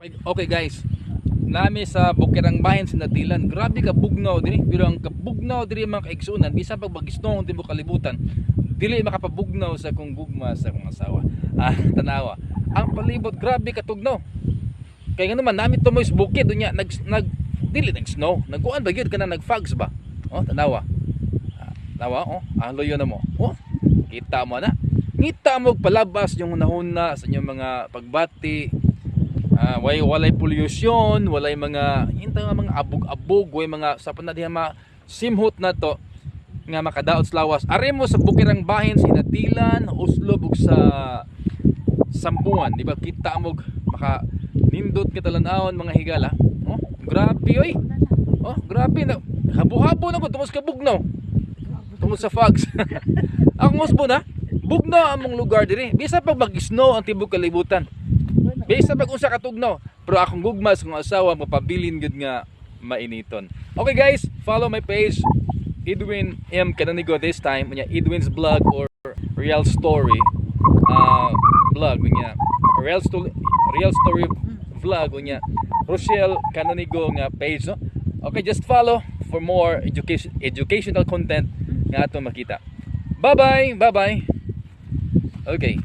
Okay guys, nami sa Bukirang Bahin sa Natilan. Grabe ka bugnaw diri, pero ang kabugnaw diri, mga kaigsuonan, bisan pag mag-snow ang tibuok kalibutan, dili makapabugnaw sa akong gugma sa akong asawa. Ah, tanawa. Ang palibot, grabe katugnaw. Kay nga naman nami tumoy sa bukid unya nag nag dili nag snow, nagkuan ba gyud kana, nag fogs ba? Oh, tanawa. Ah, tanawa oh, ang luyo na mo. Oh, kita mo na. Ngita mo palabas yung hunahuna sa inyong mga pagbati. Ah, walay pollution, walay mga inta nga mga abog-abog, way mga sa na diha ma simhot na to nga makadaot sa lawas. Ari mo sa Bukirang Bahin sa Inatilan, Oslob ug sa Sambuan, di ba? Kita mo maka nindot ka talan-awon, mga higala. Oh, grabe oy. Oh, grabe na. Habo-habo na ko tungod sa kabugnaw. Tungod sa fogs. Ang usbo na, bugnaw among lugar diri. Bisa pag mag-snow ang tibok kalibutan. Bisa pag unsa katugnaw, pero akong gugma sa akong asawa mapabilin gyud nga mainiton. Okay guys, follow my page, Edwin M Canonigo this time, unya Edwin's Vlog or Real Story Vlog, unya Real Story Vlog, unya Rochelle Canonigo nga page, no? Okay, just follow for more educational content nga atong makita. Bye-bye, bye-bye. Okay.